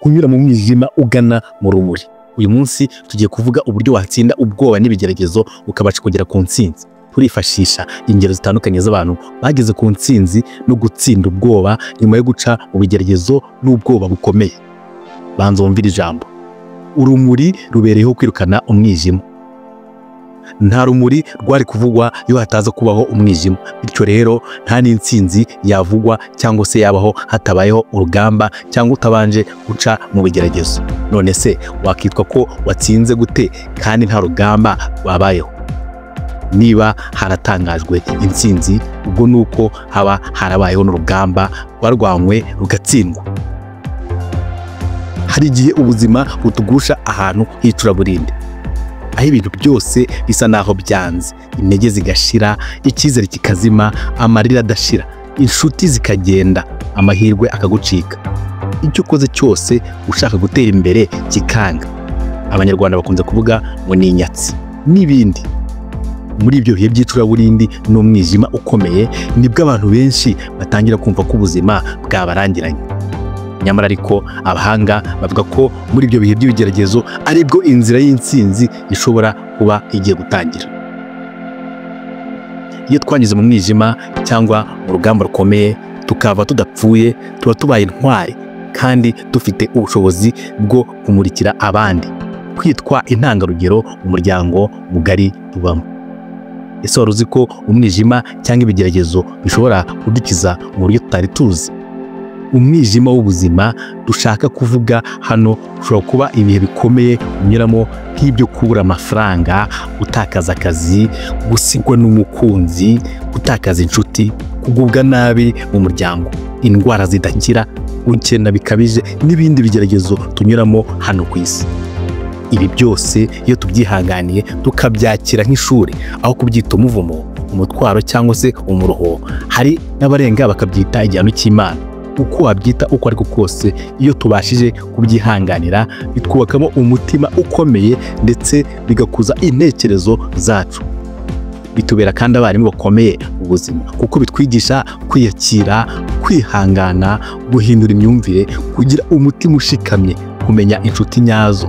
Kunyura mu mwijima ugana mu rumuri. Uyu munsi tugiye kuvuga uburyo watsinda ubwoba n'ibigeragezo ukabasha kugera ku ntsinzi. Turifashisha ingero zitandukanye z'abantu bageze ku ntsinzi no gutsinda ubwoba nyuma yo guca mu bigeragezo n'ubwoba bukomeye. Banza wumvire ijambo. Urumuri rubereyeho kwirukana umwijima. Nta rumuri rwari kuvugwa iyo hataza kubaho umwijima. Bityo rero nta n'intsinzi yavugwa cyangwa se yabaho hatabayeho urugamba cyangwa utabanje guca mu bigeragezo. None se wakitwa ko watsinze gute kandi nta rugamba rwabayeho? Niba haratangajwe intsinzi, ubwo nuko haba harabayeho n'urugamba rwarwanywe rugatsindwa. Hari igihe ubuzima butugusha ahantu h'icuraburindi, aho ibintu byose bisa naho byanze, intege zigashira, icyizere kikazima, amarira adashira, inshuti zikagenda, amahirwe akagucika, icyo ukoze cyose ushaka gutera imbere kikanga. Abanyarwanda bakunze kuvuga ngo ni inyatsi n'ibindi. Muri ibyo bihe by'icuraburindi n'umwijima ukomeye, nibwo abantu benshi batangira kumva ko ubuzima bwabarangiranye. Nyamara ariko abahanga bavuga ko muri ibyo bihe by'ibigeragezo aribwo inzira y'intsinzi ishobora kuba igiye gutangira. Iyo twanyuze mu mwijima cyangwa mu rugamba rukomeye tukava tudapfuye, tuba tubaye intwari kandi dufite ubushobozi bwo kumurikira abandi, kwitwa intangarugero mu muryango mugari tubamo. Ese wari uzi ko umwijima cyangwa ibigeragezo bishobora kudukiza mu buryo tutari tuzi? Umwijima w'ubuzima dushaka kuvuga hano ushobora kuba ibihe bikomeye unyuramo, nk'ibyo kubura amafaranga, gutakaza akazi, gusigwa n'umukunzi, gutakaza inshuti, kugubwa nabi mu muryango, indwara zidakira, gukena bikabije n'ibindi bigeragezo tunyuramo hano ku isi. Ibi byose iyo tubyihanganiye tukabyakira nk'ishuri, aho kubyita umuvumo, umutwaro cyangwa se umuruho, hari n'abarenga bakabyita igihano cy'Imana. Uko wabyita uko ariko kose, iyo tubashije kubyihanganira bitwubakamo umutima ukomeye ndetse bigakuza intekerezo zacu. Bitubera kandi abarimu bakomeye mu buzima, kuko bitwigisha kwiyakira, kwihangana, guhindura imyumvire, kugira umutima ushikamye, kumenya inshuti nyazo,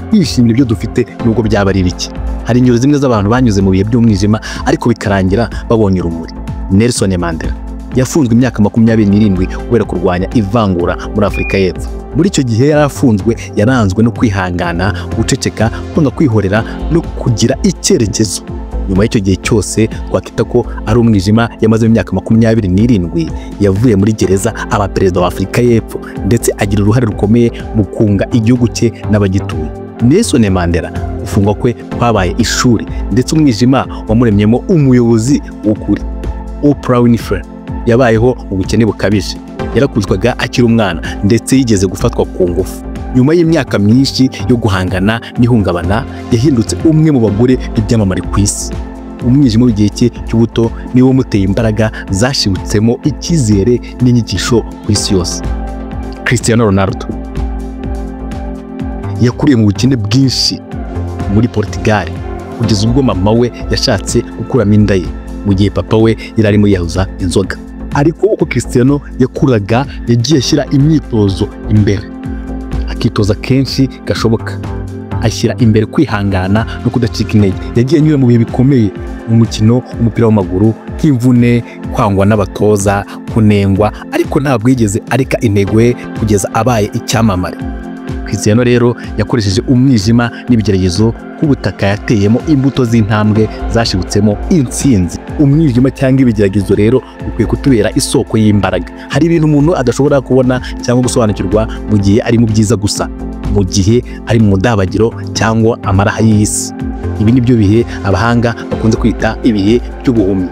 kwishimira ibyo dufite nubwo byaba ari bike. Hari ingero zimwe z'abantu banyuze mu bihe by'umwijima ariko bikarangira babonye urumuri. Nelson Mandela yafunzwe imyaka 27 kubera kurwanya ivangura muri Afurika y'Epfo. Muri icyo gihe yari afunzwe, yaranzwe no kwihangana, guceceka, kwanga kwihorera no kugira icyerekezo. Nyuma y'icyo gihe cyose twakita ko ari umwijima yamaze imyaka 27, yavuye muri gereza aba perezida wa Afurika y'Epfo ndetse agira uruhare rukomeye mu kunga igihugu cye n'abagituye. Nelson Mandela gufungwa kwe kwabaye ishuri ndetse umwijima wamuremyemo umuyobozi w'ukuri. Oprah Winfrey yabayeho mu bukene bukabije, yarakuzwaga akiri umwana ndetse yigeze gufatwa ku ngufu. Nyuma y'imyaka myinshi yo guhangana n'ihungabana, yahindutse umwe mu bagore b'ibyamamare ku isi. Umwijima w'igihe cye cy'ubuto niwo wamuteye imbaraga zashibutsemo icyizere n'inyigisho ku isi yose. Cristiano Ronaldo yakuriye mu bukene bwinshi muri Portugal kugeza ubwo mama we yashatse gukuramo inda ye, mu gihe papa we yari arimo yiyahuza inzoga. Ariko uko Cristiano yakuraga yagiye ashyira imyitozo imbere, akitoza kenshi gashoboka, ashyira imbere kwihangana no kudacika intege. Yagiye anyura mu bihe bikomeye mu mukino w'umupira w'amaguru, nk'imvune, kwangwa n'abatoza, kunengwa, ariko ntabwo yigeze areka intego ye kugeza abaye icyamamare. Cristiano rero yakoresheje umwijima n'ibigeragezo nk'ubutaka yateyemo imbuto z'intambwe zashibutsemo intsinzi. Umwijima cyangwa ibigeragezo rero bikwiye kutubera isoko y'imbaraga. Hari ibintu umuntu adashobora kubona cyangwa gusobanukirwa mu gihe ari mu byiza gusa, mu gihe ari mu mudabagiro cyangwa amaraha y'isi. Ibi ni byo bihe abahanga bakunze kwita ibihe by'ubuhumyi.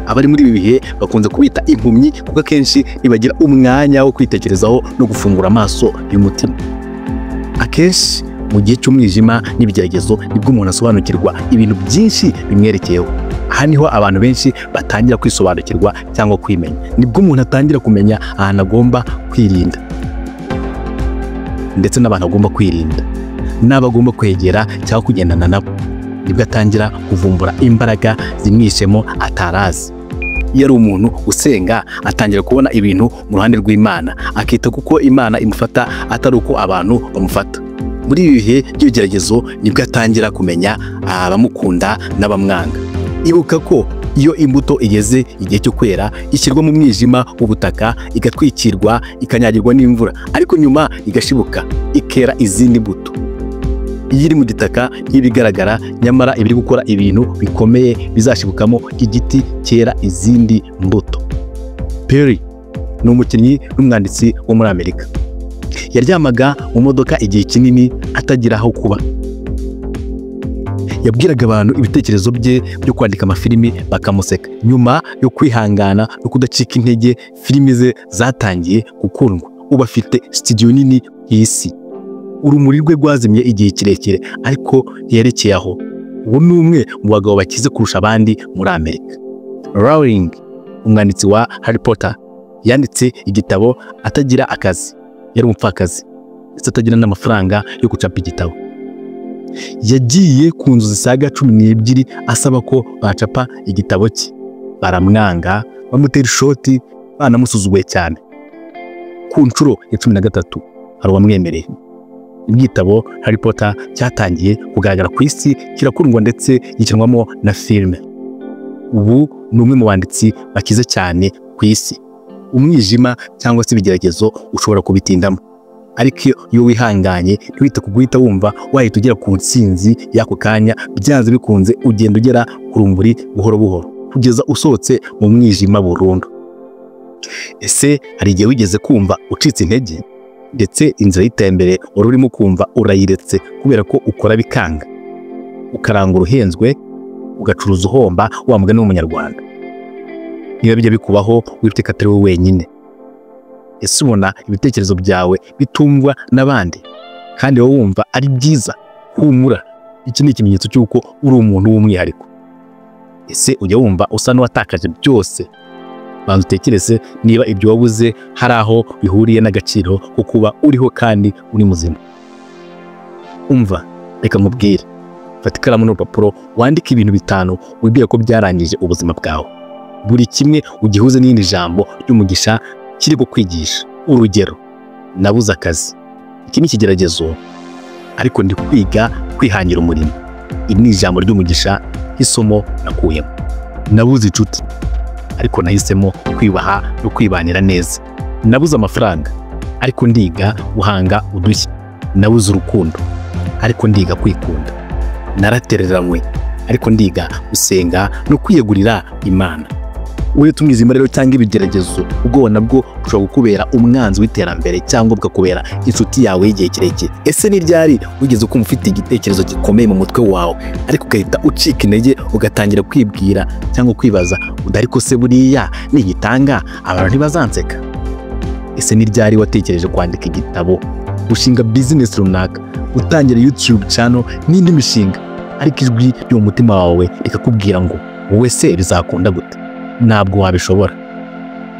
Abari muri ibi bihe bakunze kubita impumyi kuko akenshi ntibagira umwanya wo kwitekerezaho no gufungura amaso y'umutima. Akenshi mu gihe cy'umwijima n'ibigeragezo nibwo umuntu asobanukirwa ibintu byinshi bimwerekeyeho. Aha niho abantu benshi batangira kwisobanukirwa cyangwa kwimenya. Nibwo umuntu atangira kumenya ahantu agomba kwirinda ndetse n'abantu agomba kwirinda n'abo agomba kwegera cyangwa kugendana nabo. Nibwo atangira kuvumbura imbaraga zimwishemo atarazi. Iyo ari umuntu usenga atangira kubona ibintu mu ruhande rw'Imana, akita kuko Imana imufata atari uko abantu bamufata. Muri ibi bihe by'ibigeragezo nibwo atangira kumenya abamukunda n'abamwanga. Ibuka ko iyo imbuto igeze igihe cyo kwera ishyirwa mu mwijima w'ubutaka, igatwikirwa, ikanyagirwa n'imvura, ariko nyuma igashibuka ikera izindi mbuto. Iyo iri mu gitaka ntibigaragara, nyamara ibiri gukora ibintu bikomeye bizashibukamo igiti cyera izindi mbuto. Perry ni umukinnyi n'umwanditsi wo muri Amerika. Yaryamaga mu modoka igihe kinini atagira aho kuba. Yabwiraga abantu ibitekerezo bye byo kwandika amafilimi bakamuseka. Nyuma yo kwihangana no kudacika intege, filimi ze zatangiye gukundwa. Ubu afite studio nini ku isi. Urumuri rwe rwazimye igihe kirekire, ariko ntiyerekeye aho. Ubu ni umwe mu bagabo bakize kurusha abandi muri Amerika. Rowling, umwanditsi wa Harry Potter, yanditse igitabo atagira akazi. Yari umupfakazi ndetse atagira n'amafaranga yo gucapa igitabo. Yagiye ku nzu zisaga 12 asaba ko bacapa igitabo cye. Baramwanga, bamutera ishoti, banamusuzuguye cyane. Ku nshuro ya 13 hari uwamwemereye. Igitabo Harry Potter cyatangiye kugaragara ku isi, kirakundwa ndetse gikinwamo na filime. Ubu ni umwe mu banditsi bakize cyane ku isi. Umwijima cyangwa se ibigeragezo ushobora kubitindamo, ariko iyo wihanganye ntiwite ku guhita wumva wahita ugera ku ntsinzi y'ako kanya, byanze bikunze ugenda ugera ku rumuri buhoro buhoro kugeza usohotse mu mwijima burundu. Ese hari igihe wigeze kumva ucitse intege, ndetse inzira y'iterambere wari urimo kumva urayiretse kubera ko ukora bikanga, ukarangura uhenzwe, ugacuruza uhomba, wa mugani w'umunyarwanda? Niba bijya bikubaho, wibutse ko atari wowe wenyine. Ese ubona ibitekerezo byawe bitumvwa n'abandi kandi wowe wumva ari byiza? Humura, iki ni ikimenyetso cy'uko uri umuntu w'umwihariko. Ese ujya wumva usa n'uwatakaje byose? Banza utekereze niba ibyo wabuze hari aho bihuriye n'agaciro ko kuba uriho kandi uri muzima. Umva, reka nkubwire. Fata ikaramu n'urupapuro wandike ibintu 5 wibwira ko byarangije ubuzima bwawe. Buri kimwe ugihuze n'irindi jambo ry'umugisha kiri kukwigisha. Urugero, nabuze akazi. Iki ni ikigeragezo, ariko ndi kwiga kwihangira umurimo. Iri ni ijambo ry'umugisha nk'isomo nakuyemo. Nabuze inshuti, ariko nahisemo kwiyubaha no kwibanira neza. Nabuze amafaranga, ariko ndiga guhanga udushya. Nabuze urukundo, ariko ndiga kwikunda. Naratereranywe, ariko ndiga gusenga no kwiyegurira Imana. Uretse umwijima rero cyangwa ibigeragezo, ubwoba nabwo bushobora kukubera umwanzi w'iterambere cyangwa bukakubera inshuti yawe y'igihe kirekire. Ese ni ryari wigeze kumva ufite igitekerezo gikomeye mu mutwe wawe, ariko ugahita ucika intege, ugatangira kwibwira cyangwa kwibaza ariko se buriya nigitanga abantu ntibazanseka? Ese ni ryari watekereje kwandika igitabo, gushinga business runaka, gutangira YouTube channel n'indi mishinga, ariko ijwi ryo mu mutima wawe rikakubwira ngo wowe se bizakunda gute? Ntabwo wabishobora,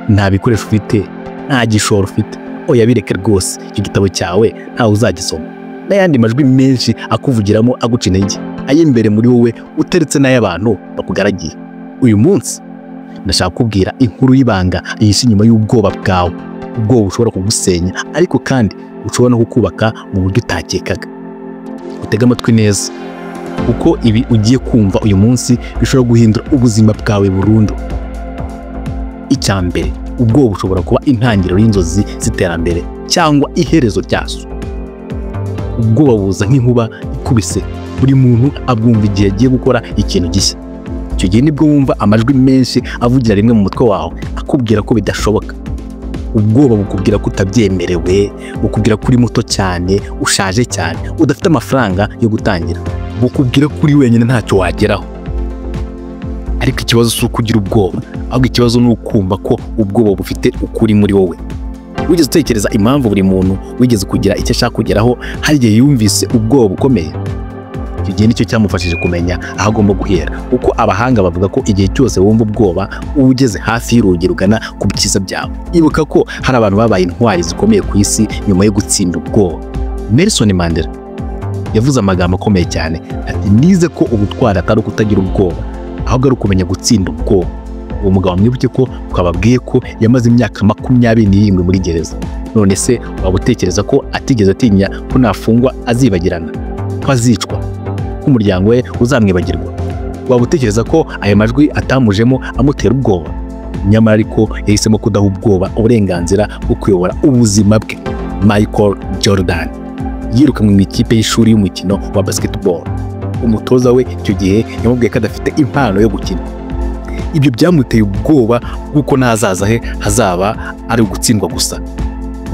nta bikoresho ufite, nta gishoro ufite. Oya, bireke rwose, icyo gitabo cyawe ntawe uzagisoma. N'ayandi majwi menshi akuvugiramo aguca intege, ay'imbere muri wowe uteretse n'ay'abantu bakugaragiye. Uyu munsi ndashaka kukubwira inkuru y'ibanga yihishe inyuma y'ubwoba bwawe, ubwoba bushobora kugusenya ariko kandi bushobora no kukubaka mu buryo utakekaga. Utege amatwi neza, kuko ibi ugiye kumva uyu munsi bishobora guhindura ubuzima bwawe burundu. Icya mbere, ubwoba bushobora kuba intangiriro y'inzozi z'iterambere cyangwa iherezo ryazo. Ubwoba buza nk'inkuba ikubise, buri muntu abwumva igihe agiye gukora ikintu gishya. Icyo gihe nibwo wumva amajwi menshi avugira rimwe mu mutwe wawe akubwira ko bidashoboka. Ubwoba bukubwira ko utabyemerewe, bukubwira ko uri muto cyane, ushaje cyane, udafite amafaranga yo gutangira, bukubwira ko uri wenyine ntacyo wageraho. Ariko ikibazo si uko ugira ubwoba, ahubwo ikibazo ni ukumva ko ubwoba bufite ukuri muri wowe. Wigeze utekereza impamvu buri muntu wigeze kugira icyo ashaka kugeraho hari igihe yumvise ubwoba bukomeye? Icyo gihe nicyo cyamufashije kumenya aho agomba guhera, kuko abahanga bavuga ko igihe cyose wumva ubwoba uba ugeze hafi y'urugi rugana ku byiza byawe. Ibuka ko hari abantu babaye intwari zikomeye ku isi nyuma yo gutsinda ubwoba. Nelson Mandela yavuze amagambo akomeye cyane ati: nize ko ubutwari atari ukutagira ubwoba, ahubwo ari ukumenya gutsinda ubwoba. Uwo mugabo mwibuke ko twababwiye ko yamaze imyaka 27 muri gereza. None se waba utekereza ko atigeze atinya ko nafungwa azibagirana, ko azicwa, ko umuryango we uzamwibagirwa? Waba utekereza ko aya majwi atamujemo amutera ubwoba? Nyamara ariko yahisemo kudaha ubwoba uburenganzira bwo kuyobora ubuzima bwe. Michael Jordan yirukanwe mu ikipe y'ishuri y'umukino wa basketball. Umutoza we icyo gihe yamubwiye ko adafite impano yo gukina. Ibyo byamuteye ubwoba bw'uko n'ahazaza he hazaba ari ugutsindwa gusa.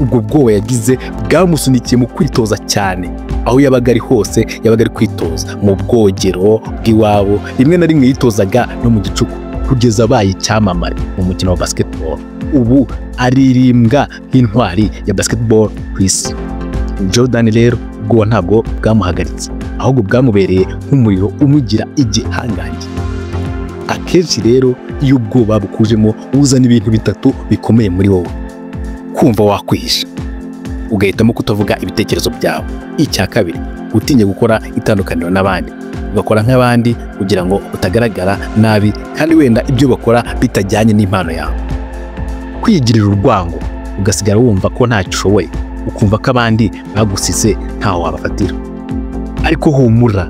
Ubwo bwoba yagize bwamusunikiye mu kwitoza cyane. Aho yabaga ari hose yabaga ari kwitoza, mu bwogero bw'iwabo, rimwe na rimwe yitozaga no mu gicuku, kugeza abaye icyamamare mu mukino wa basketball. Ubu aririmbwa nk'intwari ya basketball ku isi. Jordan rero ubwoba ntabwo bwamuhagaritse, ahubwo bwamubereye nk'umuriro umugira igihangange. Akenshi rero iyo ubwoba bukujemo uzana ibintu bitatu bikomeye muri wowe: kumva wakwihisha, ugahitamo kutavuga ibitekerezo byawe. Icya kabiri, utinya gukora itandukaniro n'abandi, ugakora nk'abandi kugira ngo utagaragara nabi kandi wenda ibyo bakora bitajyanye n'impano yawe. Kwigirira urwango, ugasigara wumva ko ntacyo ushoboye, ukumva ko abandi bagusize ntaho wabafatira. Ariko humura,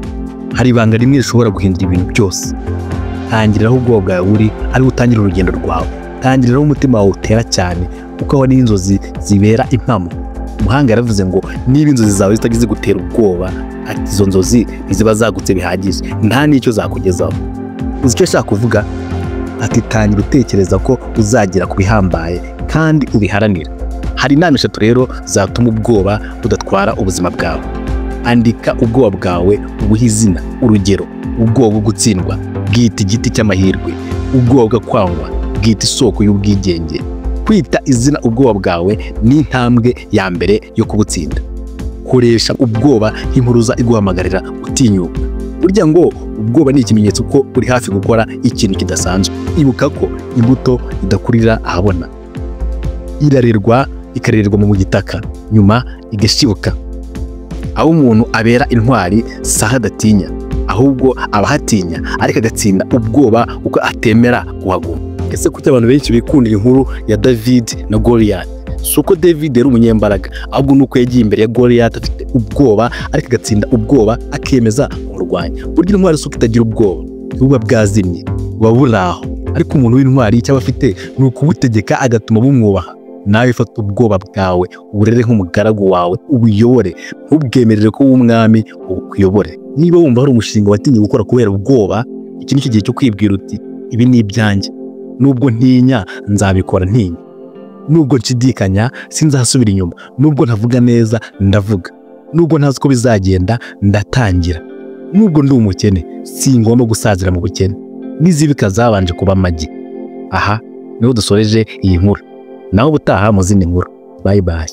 hari ibanga rimwe rishobora guhindura ibintu byose. Tangiriraho ubwoba bwawe buri, ari utangira urugendo rwawe. Tangiriraho umutima wawe utera cyane, kuko aho n'inzozi zibera impamo. Umuhanga yaravuze ngo niba inzozi zawe zitagize gutera ubwoba, ati izo nzozi ntiziba zagutse bihagije, nta n'icyo zakugezaho. Uzi icyo ashaka kuvuga? Ati tangira utekereza ko uzagera ku bihambaye kandi ubiharanira. Hari inama eshatu rero zatuma ubwoba budatwara ubuzima bwawe. Andika ubwoba bwawe ubuhe izina. Urugero, ubwoba bwo gutsindwa bwita igiti cy'amahirwe, ubwoba bwo kwangwa bwita isoko y'ubwigenge. Kwita izina ubwoba bwawe ni intambwe ya mbere yo kubutsinda. Koresha ubwoba nk'impuruza iguhamagarira gutinyuka. Burya ngo ubwoba ni ikimenyetso ko uri hafi gukora ikintu kidasanzwe. Ibuka ko imbuto idakurira ahabona, irarerwa, ikarererwa mu gitaka, nyuma igashibuka. Aho umuntu abera intwari si aho adatinya, ahubwo aba ahatinya ariko agatsinda ubwoba kuko atemera kuhaguma. Ese kuki abantu benshi bikundira inkuru ya David na Goliath? Si uko David yari umunyembaraga, ahubwo nuko yagiye imbere ya Goliath afite ubwoba ariko agatsinda ubwoba akemeza kumurwanya. Burya intwari si uko itagira ubwoba, buba bwazimye, buba buri aho. Ariko umuntu w'intwari icyo aba afite ni ukubutegeka agatuma bumwubaha. Nawe fata ubwoba bwawe uburere nk'umugaragu wawe, ubuyobore, ntubwemerere ko w'umwami ubukuyobore. Niba wumva hari umushinga watinye gukora kubera ubwoba, iki ni cyo gihe cyo kwibwira uti ibi ni ibyanjye, nubwo ntinya nzabikora ntinya, nubwo nshidikanya sinzasubira inyuma, nubwo ntavuga neza ndavuga, nubwo ntazi uko bizagenda ndatangira, nubwo ndi umukene singomba gusazira mu bukene, n'izibika zabanje kuba amagi. Aha niho dusoreje iyi nkuru, naho ubutaha mu zindi nkuru. Bye bye.